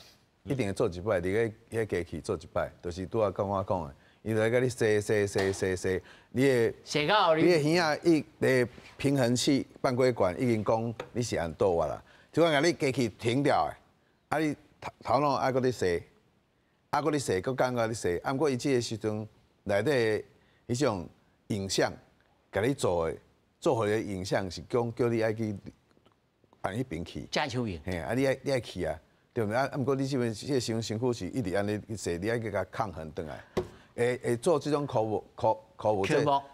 一定會做一擺，佇咧彼機器做一擺，就是拄仔講我講的，伊就來共你踅踅踅踅踅，你的踅到你的耳仔伊的平衡器半規管已經講你是按倒彎啦，就講共你機器停掉的，啊你頭腦愛閣咧踅。啊，閣咧踅，閣感覺咧踅，啊，毋過伊這个時陣內底彼種影像，共你做的，做予的影像是講叫你愛去按彼邊去。正手型。嘿，啊，你愛去啊，對毋對？啊，毋過你這邊這个身軀是一直按呢去踅，你愛去共抗衡轉來。會做這種科目，科目，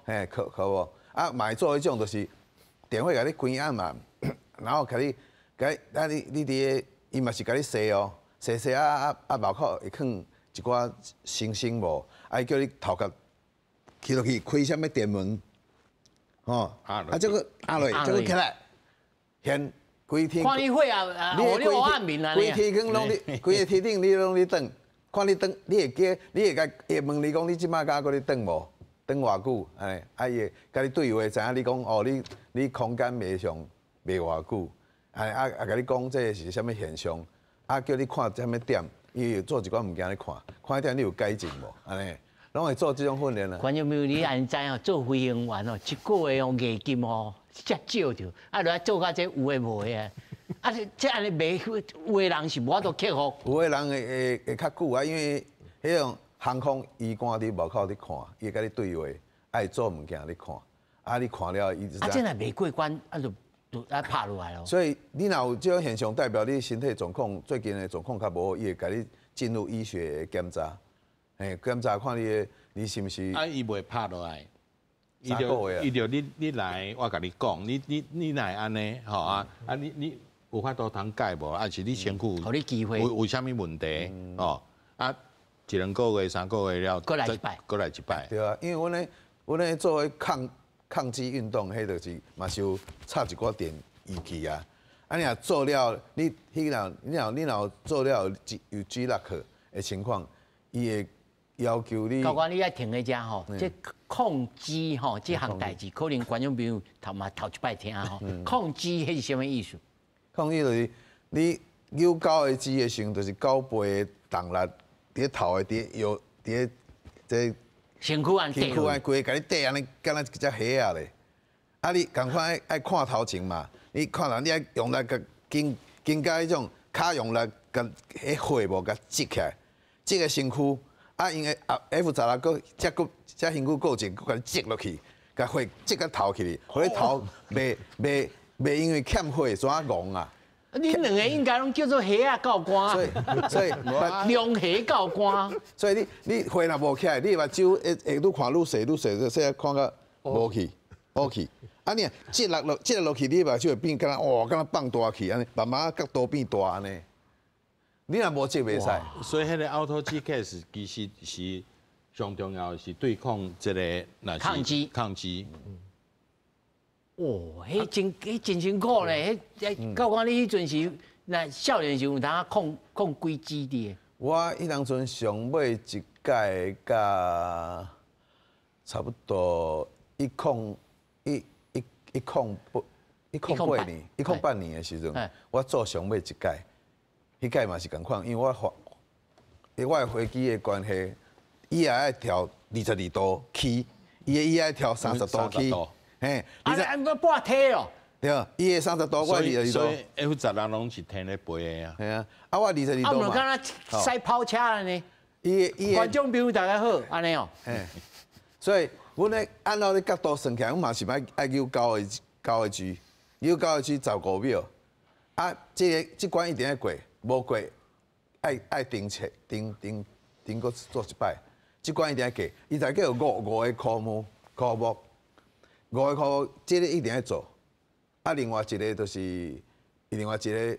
嘿，科目，啊，嘛會做彼種就是電話共你關暗嘛，然後共你，共啊你佇咧，伊嘛是共你踅哦。踅踅啊啊啊！外口會囥一寡星星無？啊，伊叫你頭殼起落去開啥物電門？吼！啊，這个壓落，這个起來，現規天。看你會啊！你規天光攏佇，規个天頂你攏佇轉，看你轉，你會記，你會共會問你講，你這擺敢閣咧轉無？轉偌久？哎，啊伊會共你對話，知影你講哦，你空間袂上袂偌久，哎啊啊，共你講這是啥物現象？啊叫你看啥物點，伊會做一寡物件你看，看點你有改進無？按呢，攏會做這種訓練啊。觀眾朋友，你按呢知哦，做飛行員哦，一個月哦月金哦，遮少著，啊，落來做甲這有的無的啊，啊，這按呢袂有的人是無法度克服。有的人會較久啊，因為彼種航空醫官佇外口佇看，伊會共你對話，愛做物件你看，啊，你看了伊就。啊，這若袂過關，啊就啊拍落來囉。所以你若有這種現象，代表你身體狀況最近的狀況較無好，伊會共你進入醫學檢查，嘿，檢查看你的你是毋是。啊，伊袂拍落來，伊就伊就你來，我共你講，你若會按呢吼啊啊你有法度通改無？還是你身軀予你機會有啥物問題？哦啊，一兩個月、三個月了，閣來一擺，閣來一擺。對啊，因為阮咧做彼抗擊運動，彼就是嘛是有插一寡電儀器啊。啊，你若做了，你彼若你若做了有 G lock 的情況，伊會要求你。教官，你愛停佇遮吼，這抗擊吼，這項代誌可能觀眾朋友頭嘛頭一擺聽吼。抗擊彼是啥物意思？抗擊就是你扭九個 G 的時陣，就是九倍的動力佇咧頭的佇腰佇咧這身軀按身軀按規個共你綴按呢，敢若一隻蝦仔咧。啊，你仝款愛看頭前嘛？你看人，你愛用力共緊緊佮彼種跤用力共彼血無共擠起來，擠個身軀啊，因為啊 F16閣才閣才身軀閣一個閣共你擠落去，共血擠甲頭去，予你頭袂因為欠血怎戇啊？你兩個應該攏叫做蝦仔教官，所以龍蝦教官。所以你血若無起來，你目睭會愈看愈細愈細，細看甲無去，無去。啊，你擠落去，你目睭會變敢若哇，敢若放大去按呢，慢慢角度變大按呢。你若無擠袂使。所以彼個 Auto GCAS 其實是上重要的是對抗這個抗擊。抗擊。哦，彼真辛苦咧，彼教官你彼陣時，那少年時有通控幾 G 的？我彼當陣上尾一屆佮差不多108年，108年的時陣，我做上尾一屆，彼屆嘛是仝款，因為我的飛機的關係，伊也愛調22度起，伊愛調30度起。嘿，啊，啊，半體哦。對，伊的30度，我22度。所以 F16攏是天咧飛的啊。係啊，啊我22度嘛。啊，毋敢若駛跑車呢？伊觀眾朋友大家好，按呢哦。嘿，所以阮咧按照咧角度算起來，阮嘛是愛扭九個 G，扭九個 G 15秒。啊，這關一定愛過，無過愛停車停停停閣做一擺。這關一定愛過，伊大概有五個科目，五個科目，這個一定愛做。啊，另外一個就是，另外一個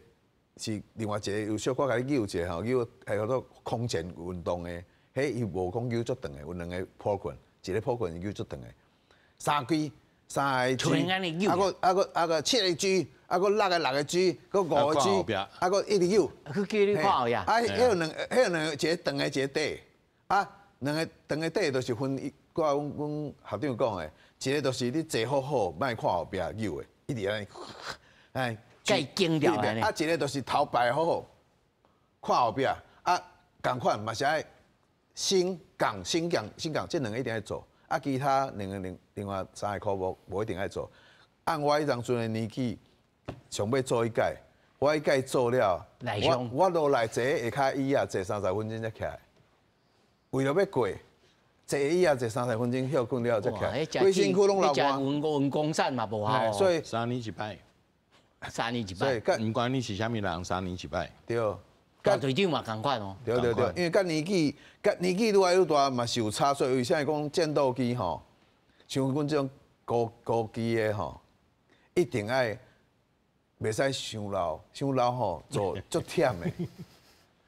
是另外一個有小可共你扭一下吼，扭係叫做空前運動的，彼伊無講扭足長的，有兩個 program，一個 program 是扭足長的，三支三個 G，啊閣七個 G，啊閣六個 G，閣五個 G，啊閣一直扭。去叫你看後壁。啊，彼有兩個，一個長的，一個短。啊，兩個長的短就是分，我阮學長講的，一個就是你坐好好，莫看後壁扭的。一直按呢，哎，共經掉啊！啊，一個就是頭擺好好，看後壁，啊，仝款嘛是愛升降升降升降，這兩個一定愛做。啊，其他兩個另外三個科目無一定愛做。按我彼當陣的年紀，上尾做彼屆，我彼屆做了，我落來坐下跤椅仔坐30分鐘才起來，為著欲過。坐椅仔坐30分鐘歇睏了才起來，規身軀攏流汗。運功散嘛無效。所以3年一擺， 3年一擺。毋管你是啥物人，三年一擺。對。大隊長嘛仝款哦。對對對，因為佮年紀，佮年紀愈來愈大嘛是有差，所以為啥講戰鬥機吼，像阮這種高機的吼，一定愛袂使傷老，傷老吼做足忝的。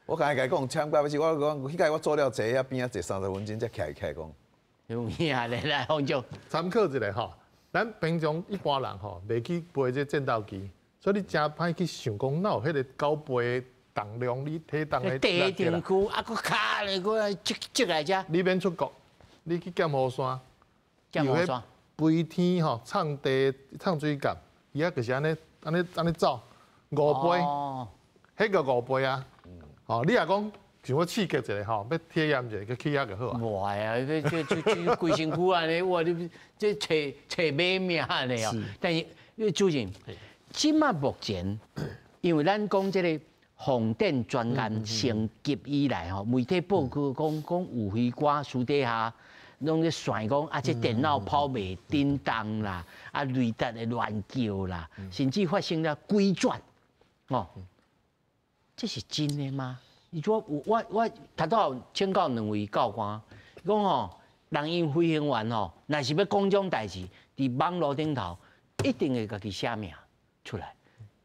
我剛才共伊講，參加是我講，彼屆我做了坐遐邊仔坐30分鐘才起來講。有影咧，來方丈參考一下吼，咱平常一般人吼袂去飛這戰鬥機，所以你誠歹去想講，哪有彼個九倍的重量，你體重的地重區啊，閣卡咧，閣積積來遮。你免出國，你去劍湖山，劍湖山飛天吼，唱地唱水感，伊啊就是按呢按呢按呢走五倍，彼个五倍啊！哦，你若講想欲刺激一下吼，欲體驗一下，去去遐就好啊。無愛啊！這這這這規身軀按呢，哇！你這揣揣馬命按呢哦。但是主任，這馬目前，因為咱講這个防電專案升級以來吼，媒體報告講講有飛官私底下攏咧傳講啊，這電腦跑袂振動啦，啊雷達會亂叫啦，甚至發生了鬼轉，哦，這是真的嗎？伊說我我頭拄有請教兩位教官，講吼，人𪜶飛行員吼，若是欲講這種代誌，佇網路頂頭一定會家己寫名出來，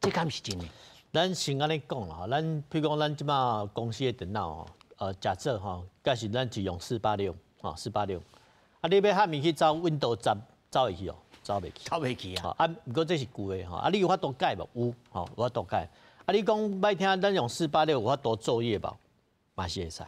這敢是真的？咱先按呢講啦，咱譬如講咱這馬公司的電腦吼，假設吼，假設咱是用四八六，吼四八六，啊，你欲喊伊去走 Windows 10，走會去哦？走袂去。走袂去啊！啊，毋過這是舊的吼，啊，你有法度改無？有，吼，有法度改。啊，你講歹聽，咱用四八六有法度作業無？嘛是會使，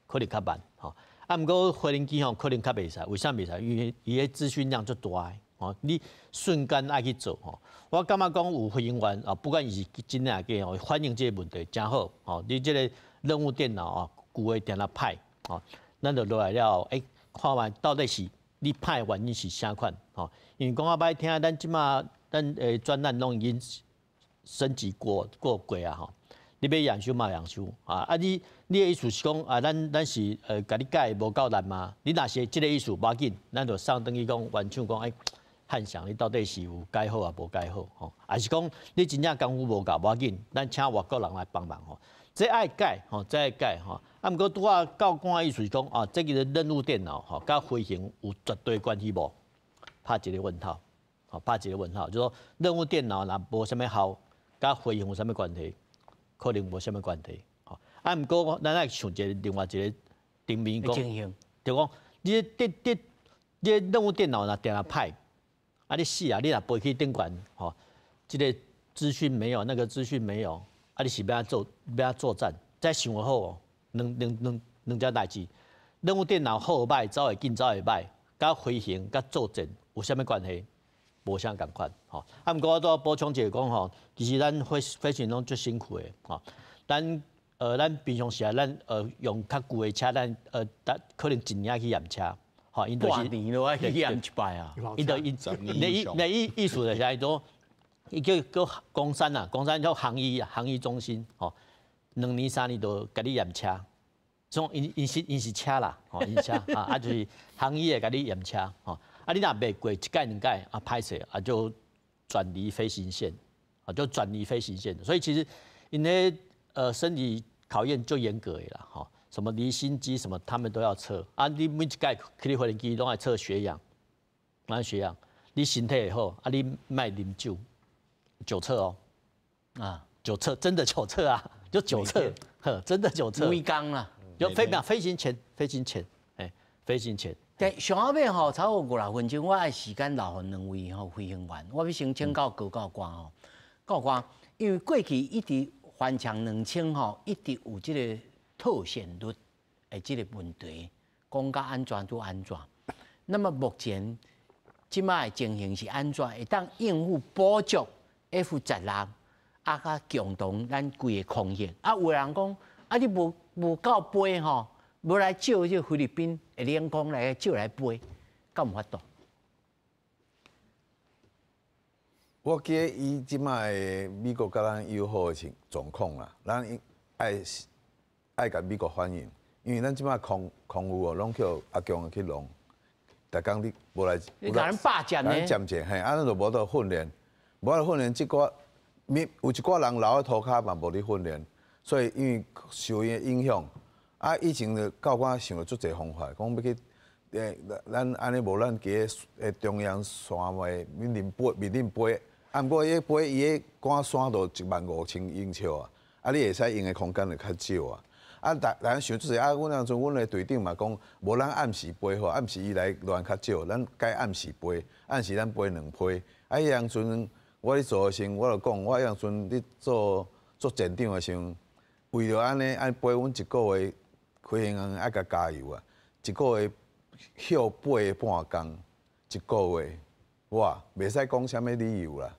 可能較慢，吼。啊，毋過飛行機吼可能較袂使，為啥袂使？因為伊的資訊量足大的，吼，你瞬間愛去做吼。我感覺講有飛行員啊，不管伊是真抑假吼，反映這个問題誠好，吼。你這個任務電腦啊，舊的電腦歹，吼，咱就落來了後，看覓到底是你歹的原因是啥款，吼？因為講較歹聽，咱這馬咱的專案攏已經升級過過過啊，吼。你欲驗收嘛驗收啊！啊，你你的意思是講啊，咱咱是共你改無夠力嗎？你若是這个意思，無要緊，咱就送轉去講原廠講，漢翔你到底是有改好抑無改好？吼，還是講你真正功夫無夠，無要緊，咱請外國人來幫忙吼。這愛改吼，這愛改吼。啊，毋過拄仔教官的意思是講啊，這個任務電腦吼，佮飛行有絕對關係無？拍一个問號，吼，拍一个問號，就是說任務電腦若無啥物效，佮飛行有啥物關係？可能無啥物關係，吼。啊，毋過咱愛想一個另外一个層面講，就講你電電你任務電腦若定定歹，啊你死啊！你若飛去頂懸，吼，這个資訊沒有，那個資訊沒有，啊你是欲按怎做欲按怎作戰？再想好哦，兩兩兩兩隻代誌，任務電腦好歹走會緊，走會歹，佮飛行佮作戰有啥物關係？無啥仝款，吼。啊，毋過我拄仔補充一下講吼，其實咱飛飛行攏足辛苦的，吼。咱咱平常時啊，咱用較舊的車，咱可能一年去驗車，吼，𪜶就是半年都愛去驗一擺啊。𪜶就𪜶，你你意意思就是按怎，伊叫叫岡山啊，岡山叫航醫航醫中心，吼，2年3年就共你驗車，總𪜶𪜶是𪜶是車啦，吼，𪜶車啊，啊就是航醫會共你驗車，吼。啊，你若袂過一擺兩擺啊，歹勢啊，就轉離飛行線，啊，就轉離飛行線。所以其實𪜶彼身體考驗就嚴格的啦，吼，什麼離心機什麼，他們都要測。啊，你每一擺去飛行機攏愛測血氧，愛血氧，你身體會好，啊，你莫啉酒，酒測哦，啊，酒測真的酒測啊，就酒測，呵，真的酒測。每工啦，就飛飛行前，飛行前，哎，飛行前。但上後尾吼，超過50來分鐘，我愛時間留予兩位吼飛行員。我欲先請教高教官吼，教官，因為過去一直環長2000吼，一直有這个套線率的這个問題，講甲按怎就按怎。那麼目前這擺的情形是按怎？會當應付補足 F-16，啊，較強動咱規个空域。啊，有人講，啊，你無無夠飛吼？無來借這個菲律賓的領空來借來飛，敢有法度？我記得以這擺的美國佮咱友好的情狀況啦，咱愛愛共美國反映，因為咱這擺空空域哦，攏予阿共去弄，逐工你無來，你共咱霸佔呢？佔者嘿，啊，咱就無得訓練，無得訓練，這寡有一寡人留佇塗跤嘛無咧訓練，所以因為受𪜶的影響。啊！以前就教官想著足濟方法，講欲去，咱按呢無咱佇个中央山脈面頂飛，面頂飛。啊，毋過伊飛伊彼趕山都15000英尺啊！啊，你會使用的空間就較少啊。啊，逐逐人想足濟啊，阮當陣阮的隊長嘛講，無咱暗時飛好，暗時伊來亂較少，咱改暗時飛，暗時咱飛兩批。啊，彼當陣我咧做的時陣，我就講，我彼當陣咧做做艦長的時陣，為著按呢，按飛阮一個月飛行員愛共加油啊！一個月歇8個半工，一個月，哇，袂使講啥物理由啦，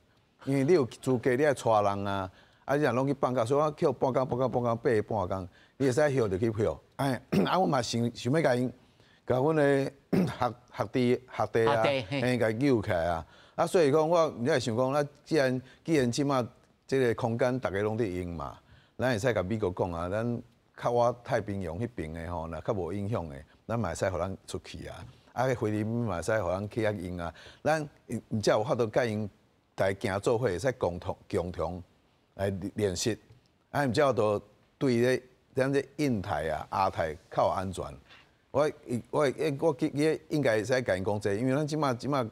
因為你有資格，你愛帶人啊，啊，你若攏去放假，所以我歇半工、半工、半工8個半工，你會使歇就去歇。哎，啊，我嘛想想欲共𪜶，共阮的學學弟學弟啊，嘿，共揪起來啊。啊，所以講我你會想講，啊，既然這馬這個空間逐家攏佇用嘛，咱會使共美國講啊，咱較倚太平洋彼爿的吼，若較無影響的，咱嘛會使予咱出去啊。啊，菲律賓嘛會使予咱去遐用啊。咱毋才有法度共𪜶大家行做伙，會使共同共同來練習。啊，毋才都對咧，咱這印太啊、亞太較有安全。我我記得應該會使共𪜶講這個，因為咱這馬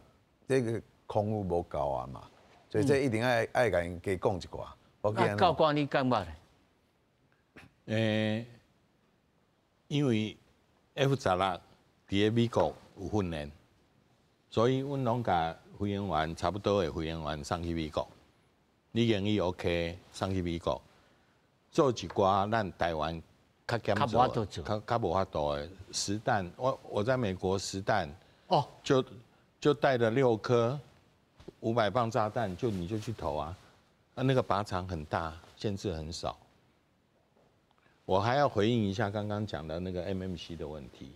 這個空域無夠啊嘛，所以這一定愛共𪜶加講一寡。我啊，教官你感覺咧？因為 F 16佇咧美國有訓練，所以阮攏共飛行員差不多的飛行員送去美國。你英語 OK，送去美國做一寡咱台灣較減做、較無法度的實彈。我在美國實彈，哦，就帶了6顆500磅炸彈，就你就去投啊！啊，那個靶場很大，限制很少。我還要回應一下剛剛講的那個 MMC 的問題。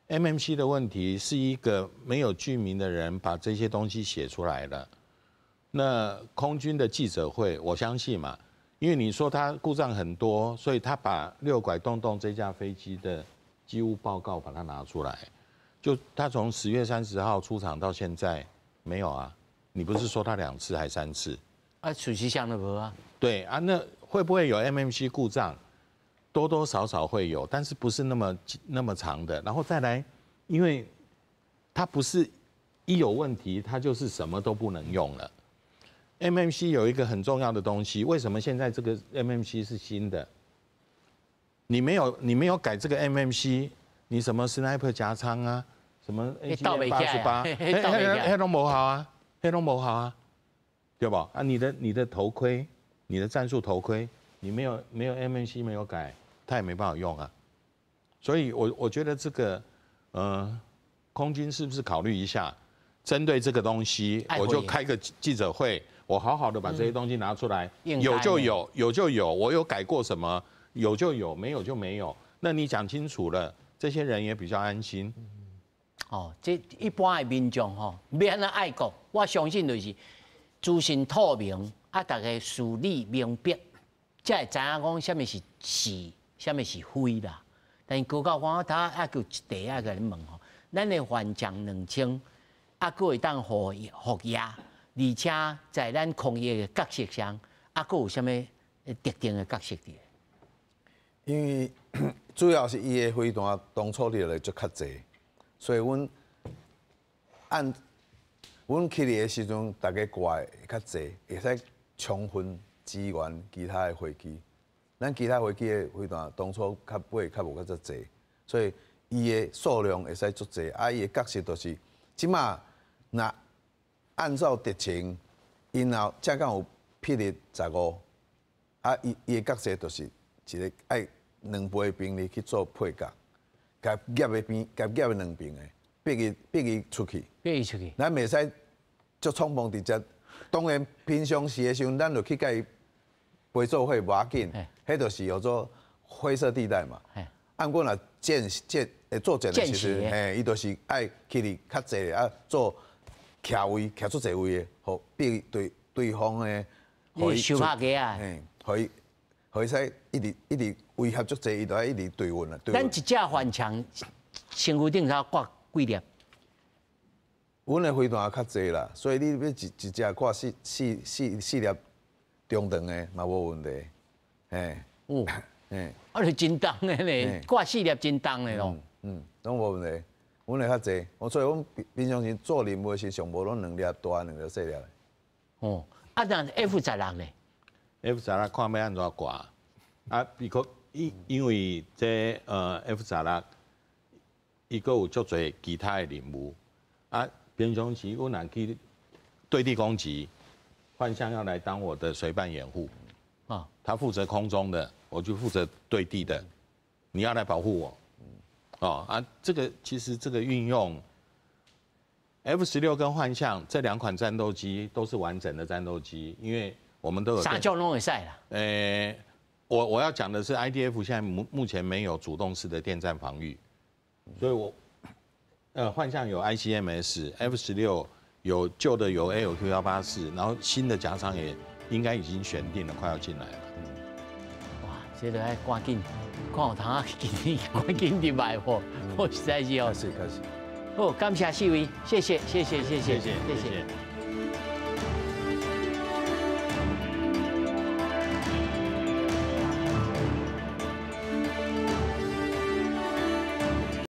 MMC 的問題是一個沒有具名的人把這些東西寫出來了。那空軍的記者會，我相信嘛，因為你說他故障很多，所以他把六拐洞洞這架飛機的機務報告把它拿出來。就他從10月30號出廠到現在沒有啊？你不是說他兩次還三次？啊，事實上都無啊。對啊，那會不會有 MMC 故障？多多少少會有，但是不是那麼那麼長的。然後再來，因為它不是一有問題，它就是什麼都不能用了。MMC 有一個很重要的東西，為什麼現在這個 MMC 是新的？你沒有改這個 MMC，你什麼 Sniper 夾艙啊，什麼 AGM-88，彼攏無效啊，彼攏無效啊，對無？啊，你的頭盔，你的戰術頭盔，你沒有 MMC 沒有改，他也沒辦法用啊。所以我覺得這個，空軍是不是考慮一下，針對這個東西，我就開個記者會，我好好的把這些東西拿出來，有就有，有就有，我有改過什麼，有就有，沒有就沒有。那你講清楚了，這些人也比較安心。哦，這一般的民眾吼，欲按怎愛國，我相信就是資訊透明，啊，逐家事理明白，才會知影講啥物是是，啥物是非啦。但是高教官他還閣有一題愛共你問吼，咱的幻象2000，啊，閣會當服服役，而且在咱空域的角色上，啊，閣有啥物特定的角色佇？因為主要是伊的飛彈當初佇落足較濟，所以阮按阮起來的時陣，逐家掛的會較濟，會使充分支援其他的飛機。咱其他飛機的飛彈當初較買較無較濟，所以伊的數量會使足濟。啊，伊的角色就是，這馬若按照敵情，𪜶若才敢有霹靂十五，啊，伊的角色就是一個愛兩倍兵力去做配角，共夾的邊，共夾的兩邊的，逼伊出去，逼伊出去。咱袂使足匆忙直接，當然平常時的時陣，咱就去共伊飛做伙無要緊，彼就是叫做灰色地帶嘛。按過若戰戰會作戰的時陣，嘿，伊就是愛起佇較濟啊，做徛位徛足濟位的，予逼對對方的，予伊收拍機啊，嘿，予伊使一直一直威脅足濟，伊就愛一直對運啊。咱一隻幻象身軀頂頭掛幾粒？阮的飛彈較濟啦，所以你欲一一隻掛四粒中長的嘛無問題，嘿。哦，嘿，啊，就真重的呢，掛四粒真重的咯。嗯，攏無問題，阮的較濟，我所以阮平常時做任務時上無攏兩粒大，兩粒細粒。哦，啊，那 F 16呢？F 十六看欲按怎掛，啊，比如因為這F 十六，伊閣有足濟其他的任務，啊，平常時阮若去對地攻擊，幻象要來當我的隨伴掩護，啊，他負責空中的，我就負責對地的，你要來保護我，哦啊，這個其實這個運用 F-16跟幻象這兩款戰鬥機都是完整的戰鬥機，因為我們都有三種攏會使啦。我要講的是 IDF 現在目前沒有主動式的電戰防禦，所以我幻象有 ICMS，F-16有舊的有 ALQ-184，然後新的莢艙也應該已經選定了，快要進來了。哇，這個愛趕緊看有通啊，今年趕緊入來吼，我實在是哦。開始開始。好，感謝四位，謝謝謝謝謝謝謝謝謝謝。